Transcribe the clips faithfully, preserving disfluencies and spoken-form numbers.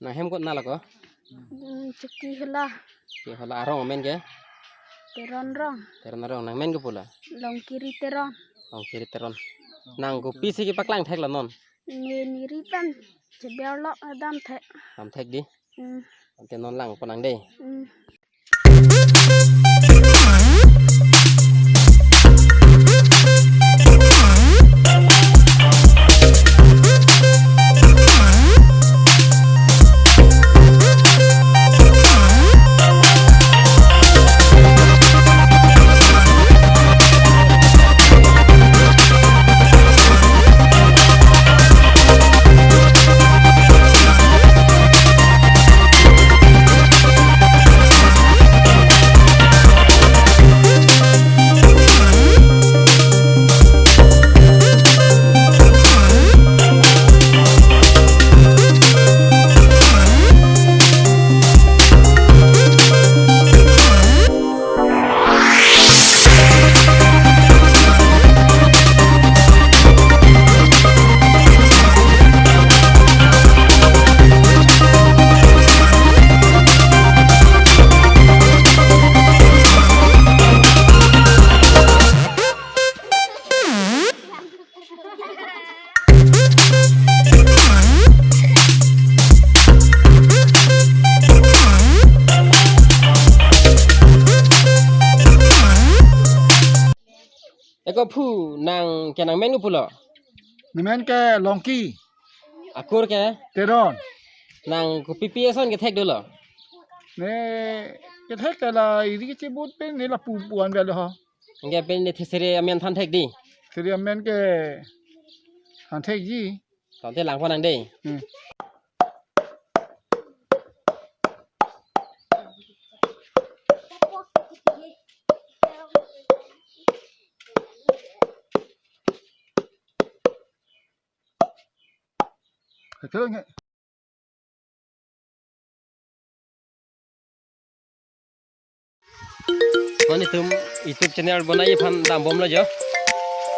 Nanghem ko-an lo ko? Hmm, Chokihola. Chokihola, arong amen ke? Teron arong. Teron arong. Nangmen ke pulo? Longkiri Teron. Longkiri Teron. Nang kopisi kepaklang theklo non? Ne neli pen cheber lo, eh, dam thek. Dam thek dei. Hmm. Ante non langpon nang dei. Hmm. Eko phu, nang ke nangmen ke pulo? Nemen ke Longki. Akur ke? Teron. Nang kopipi ason kethek dolo? Ne kethek ke la iri kechebut pen ne lapu pu-an avelo ho. Anke pen ne thesere amen than thek dei? Thesere amen ke than thekji. Tangte langpon nang dei. Hmm. Betul nggak? Non itum YouTube channel bonai aphan dambomlo jo.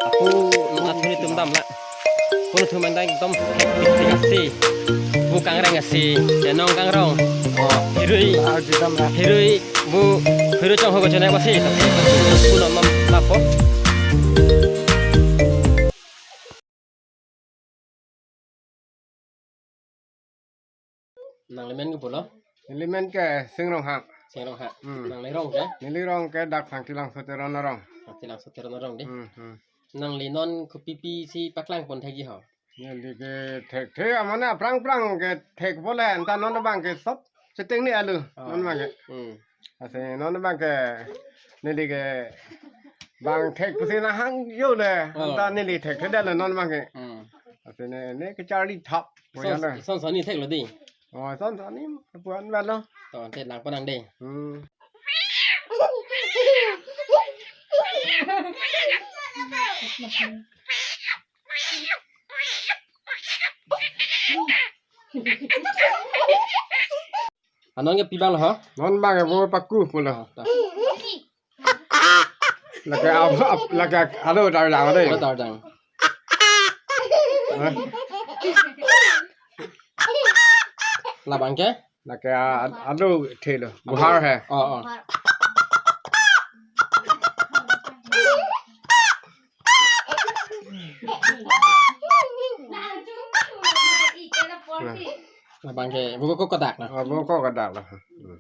Ako non athun itum damlo. Ako non itum endang ekdom hektik asi. Bu kangreng asi. Enong kangrong. Oh, hirui. Hirui bu hirui chong ho ko channel asi. Ako non non lapo. Nangli men ke pulo? Neli men ke Sing Ronghang. Sing Ronghang. Hmm. Nangli rong ke? Neli rong ke dak Sangti Langso Teron arong. Sangti Langso Teron arong dei. Hmm, hmm. Nangli non kopipi si paklangpon thekji ho? Neli ke thekthe, amane aphrang phrang ke thek bole, anta non abang ke sob seteng ni alu, oh, non abang ke. Hmm. Lasi non abang ke neli ke bang thek pusi nahang jo le, oh, anta neli thekthe detlo non abang ke. Hmm. Lasi ne, ne kecharli thap. Son, punya le. Son son ni theklo dei. Oh, son son ni puan avelo. To, ante langpon nang dei. Hmm. Anon ke pi abang lo ho? Non abang ke bo paku pulo. Oh, ta. Lake ap, ap, lake alo dar dang dei. Alo dar dang. Hah? Labang ke? Lake a, alo thelo. Buhar hai. Oh, oh. Nah. Labang ke, buko ko kodak na. Oh, buko ko kodak na. Hmm.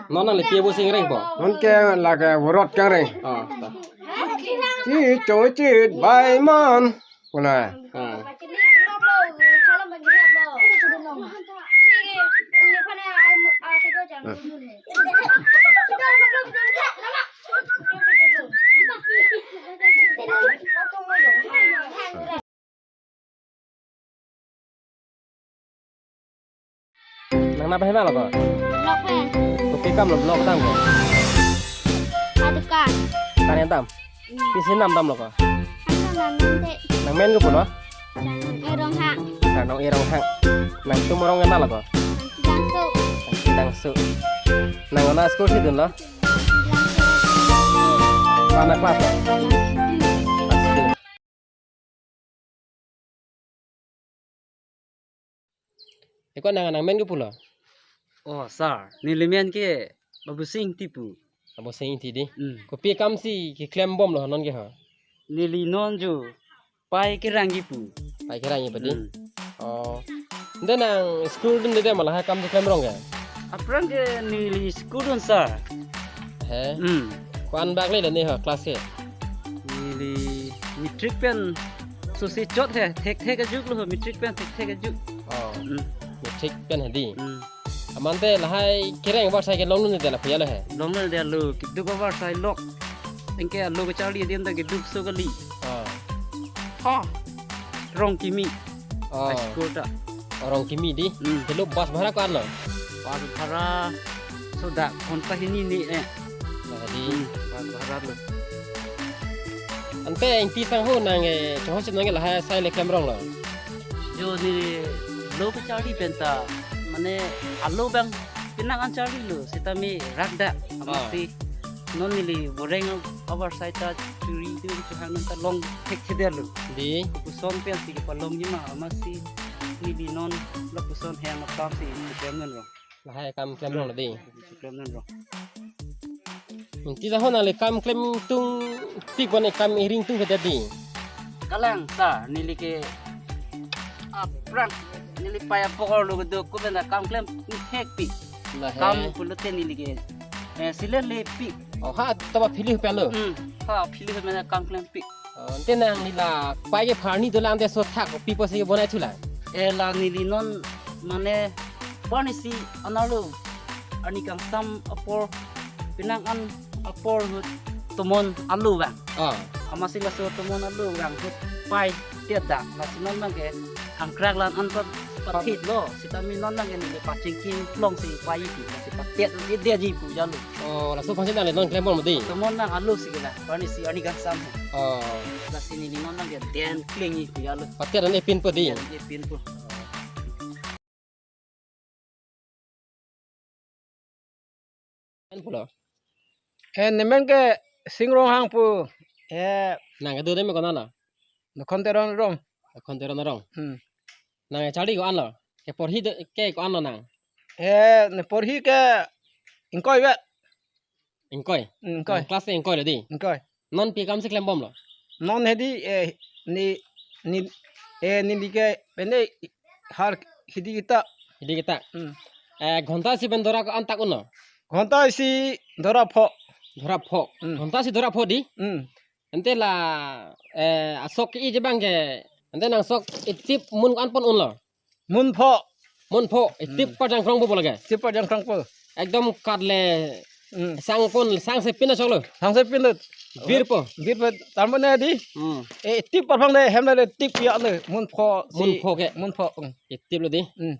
Non nangli pi abo si kangrengpo? Non ke lake vorot kangreng. Oh, ta. Chi choi chi bai man. Kuna. Ah. Nang nap hem lo ko? Lok pen. Kopi kam lo, lok dam ko? Adukan. Kan dam? Hmm. Pisi nam dam lo ko? Kan nam nam te. Nangmen ke pulo? Nang Erong Hang. Nang Erong Hang. Nangtum arong kenal lo ko? Dangsu. Dangsu. Nang kona school si dunlo? Dangsu. Kona class lo? Eko nang, nang men ke pulo? Oh, sir. Neli men ke Babu Sing Tipu. Babu Sing Tipu di. Hmm. Kopi akam si keklem bomlo non ke ha? Neli non jo pai kerang kipu. Pai kerang kipu di. Hmm. Oh. Ante nang school dun dede ma lahai akam si klem rong ke? Aphrang ke neli school dun, sir. He? Hmm. Ko-an bak le ne ha class ke? Neli matric pen sosi chot he, thekthek ajuk lo, matric pen thekthek ajuk. Oh. Hmm. Matric pen he di. Hmm. Amat te lahai kereng avarsai ke longdunde la puya lo he? Longdunde lo, keduk avarsai lok. Anke alo kacharli adim ta keduk so kali. Ah. Ha. Rong kimi. Ah. High school ta. Oh, rong kimi di. Hmm. Helo bus bhara ko-an lo? Bus bhara so dak ghonta hini ni eh. Nah, di. Hmm, bus bhara lo. Ante ingti tangho nang eh, chonghong si nang ke lahai asai le klem rong lo? Jo neli lo kacharli pen ta, mane alo abang penang an charli lo, sitame rak dak, ah, amatsi non neli boreng avarsai ta churi tu chuhang non ta long thekthedetlo. Di. Kopuson pensi kepalongji ma, amatsi neli non lapuson hem akam si klem non rong. Lahai akam klem rong lo di. Klem non rong. Ingti tangho nang le kam klem tungpik pu ne kam iring tungpik di. Kalang ta neli ke aphrang neli pai apor lo keduk ko pen ta kam klem hekpik. Lahai. Kam pulote neli ke, eh, silen lepik. Oh, ha, taba phili pen lo? Hmm, ha, phili pen ta kam klempik. Oh, ante nang neli la pai ke pharni dolang ante so thak pi pusi bonai thulang? Eh, la neli non mane pharni si anerlo, arni kangsam apor, penang an apor ahut tomon alo vang. Ah. Amatsi laso tomon alo vang ahut pai tiada, lasi non abang ke angkrak la-an an pa pathit lo, sitame non abang ke neli pachingki plong si pai pi, lasi patet ide ji pu jalo. Oh, laso pachingki nang le non klem bom di. Tomon abang alo si ke la, pharni si arni kangsam he. Oh. Lasi neli non abang ke den klingji pu jalo. Patet an epin po di. Den epin po. Pen pulo. Eh, ne men ke Sing Ronghang pu. Eh, nang kedo dam ko-an lo? Nakhon Teron rong. Nakhon Teron rong. Hmm. Nang charli ko-an lo? Keporhi de, ke ko-an lo nang? Eh, ne porhi ke ingkoi vet. Ingkoi? Hmm, ingkoi. Nang class ingkoi lo di? Ingkoi. Non pi akam si klem bomlo? Non he di, eh, ne, ne, eh, neli ke pene har hidi kita. Hidi kita. Hmm. Eh, ghonta isi pen dora ko-an tak unlo? Ghonta isi dora pho. Dora pho. Hmm. Ghonta isi dora pho di? Hmm. Ante la, eh, asok ke-i je abang ke, ante nang sok itip mun ko-an pon unlo? Mun pho. Mun pho, itip, hmm, parjang krong po lake? Itip parjang krong po. Ekdom kat le, hmm, sang pon, sang se pin asok lo? Sang se pin lo. Vir po? Vir po, tar mane di? Hmm. Eh, itip parphang le, hem le, le itip ya le, mun pho si. Mun pho ke? Mun pho, hmm. Itip lo di? Hmm.